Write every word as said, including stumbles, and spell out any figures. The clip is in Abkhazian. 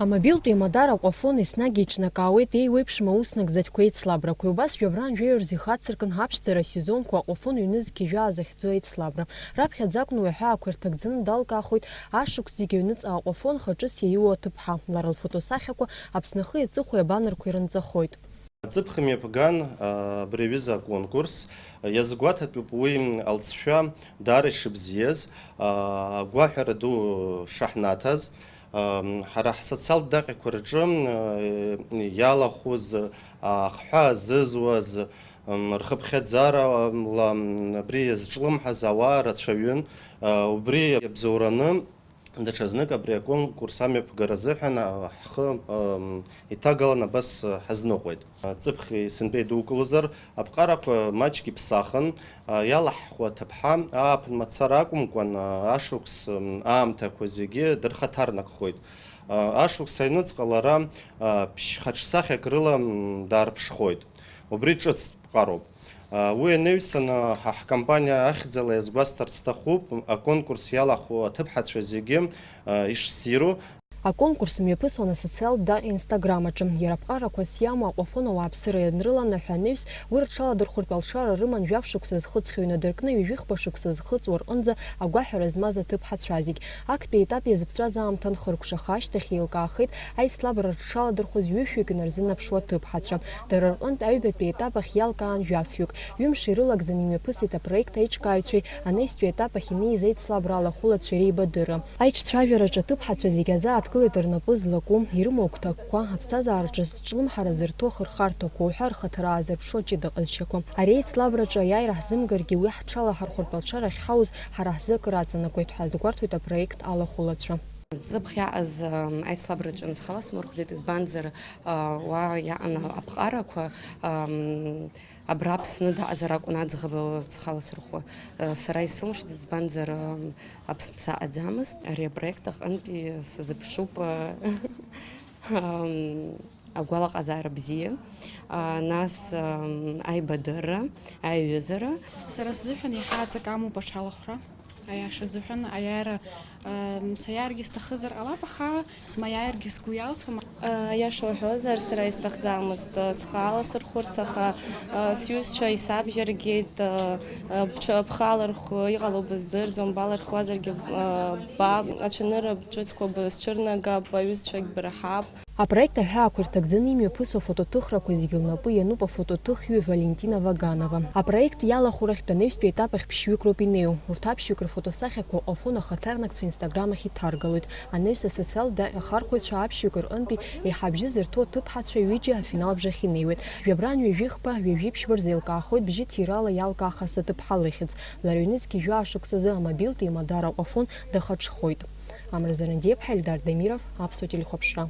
Амобилтә еимадара Аҟәафон еснагь еиҿнакаауеит еиуеиԥшым ауснагӡатәқәа еицлабрақәеи. Убас жәабран жәаҩа рзы ихацыркын ҳаԥшӡара асезонқәа Аҟәафон ҩнызқь жәаа захьӡу аицлабра. Раԥхьаӡа акәны уи аҳәаақәа ирҭагӡаны далкаахоит ашықәс зегьы аҩныҵҟа Аҟәафон хаҿыс иаиуа аҭыԥҳа. Лара лфотосахьақәа Аԥсны ахи аҵыхәеи абанерқәа ирынҵахоит. Аҵыԥх мҩаԥган, а, абри аҩыза аконкурс. Иазгәаҭатәуп уи алҵшәа даара ишыбзиаз, а, агәаҳәара ду шаҳнаҭаз. Ам, ҳара ҳсоциалтә даҟьақәа рҿы, м, иалахәыз, а, ахҳәаа зызуаз, м, рхыԥхьаӡарала, м, абри иазҿлымҳаз ауаа рацәаҩын. А, убри иабзоураны, даҽазнык абри аконкурс амҩаԥгара азыҳәан, а, ҳхы, ам, иҭагалан абас, а, ҳазныҟәеит. Ҵыԥх сынтәа идукылозар, аԥҟарақәа маҷк иԥсахын, а, иалаҳхуа аҭыԥҳа ааԥын мацара акәымкәан, а, ашықәс, м, аамҭақәа зегьы дырхаҭарнакхоит. А, ашықәс аҩныҵҟа лара, а, ԥшь-хаҿсахьак рыла, м, даарԥшхоит. Убри ҿыц ԥҟароуп. А, уи анаҩсан, а, ҳа ҳкомпаниа ахьӡала иазгәасҭарц сҭахуп, аконкурс иалахәу аҭыԥҳацәа зегьы, а, ишссиру. Аконкурс мҩаԥысуан асоциалтә даҟьа Instagram аҿы. Иара аԥҟарақәас иамоу Аҟәафон ауааԥсыра ианрыланаҳәа анаҩс, уи рҽаладырхәыртә алшара рыман жәаф шықәса зхыҵхьоу инадыркны ҩажәихԥа шықәса зхыҵуа рҟынӡа агәаҳәара змаз аҭыԥҳацәа зегь. Актәи етап иазыԥҵәаз аамҭа анхыркәшаха ашьҭахь еилкаахеит аицлабра рҽшаладырхәыз ҩышәҩык инарзынаԥшуа аҭыԥҳацәа. Дара рҟынтә аҩбатәи етап ахь иалкаан жәафҩык. Ҩымш ирылагӡаны имҩаԥысит апроект аиҿкааҩцәеи анаҩстәи етап ахь инеиз аицлабра алахәылацәеи реибадырра. Аиҿцәажәараҿы аҭыԥҳацәа зегьы азааҭгылеит рнапы злаку, ирымоу агәҭакқәа, аԥсҭазаараҿы зҿлымҳара зырҭо ахырхарҭақәа уҳәа рхаҭара аазырԥшу аҷыда ҟазшьақәа. Ари аицлабраҿы аиааира ҳзымгаргьы, уи ҳҽалаҳархәыртә алшара ахьҳауз ҳара ҳзы акыр аҵанакуеит ҳәа азгәарҭоит апроект алахәылацәа. Ҵыԥх иааз, ам, аицлабраҿы схала смырхәӡеит, избанзар, а, уа иаан аԥҟарақәа, ам, абра Аԥсны даҟазар акәын аӡӷаб схала сырхәо. А, сара исылшеит, избанзар, ам, Аԥсны саҟаӡамызт. Ари апроект аҟынтәи сазыԥшуп, а, ам, агәалаҟазаара бзиа, а, нас, ам, аибадырра, аиҩызара. Сара сзыҳәан иаҳа аҵакы амоуп аҽалахәра. Аиаша азыҳәан, аиааира, ам, саиааргьы сҭахызар ҟалап, аха смаиааиргьы сгәы иалсуам. Аиаша уҳәозар, сара исҭахӡамызт, а, схала сырхәырц, аха, а, сҩызцәа исабжьаргеит, а, а, бҽ-, бхала рхы иҟало быздырӡом, балырхуазаргьы, а, ба, ацәанырра ҿыцқәа бызцәырнагап, аҩызцәагь бырҳап. Апроект аҳәаақәа ирҭагӡаны имҩаԥысуа афотоҭыхрақәа зегьы лнапы иануп афотоҭыхҩы Валентина Ваганова. Апроект иалахәу рахьтә анаҩстәи етап ахь ԥшьҩык роуп инеиу. Урҭ аԥшьҩык рфотосахьақәа Аҟәафон ахаҭарнакцәа Instagram ахь иҭаргалоит. Анаҩс асоциалтә даҟьа ахархәаҩцәа аԥшьҩык рҟынтәи еиҳа абжьы зырҭо аҭыԥҳацәа ҩыџьа афинал бжахь инеиуеит. Жәабран ҩажәихԥа, ҩажәи ԥшьба рзеилкаахоит бжьы ҭирала иалкаахаз аҭыԥҳа лыхьӡ. Лара ҩнызқь жәаа шықәсазы амобилтә еимадара Аҟәафон дахаҽхоит. Амра Зарандиаԥҳа, Ельдар Дамиров, Аԥсуа телехәаԥшра.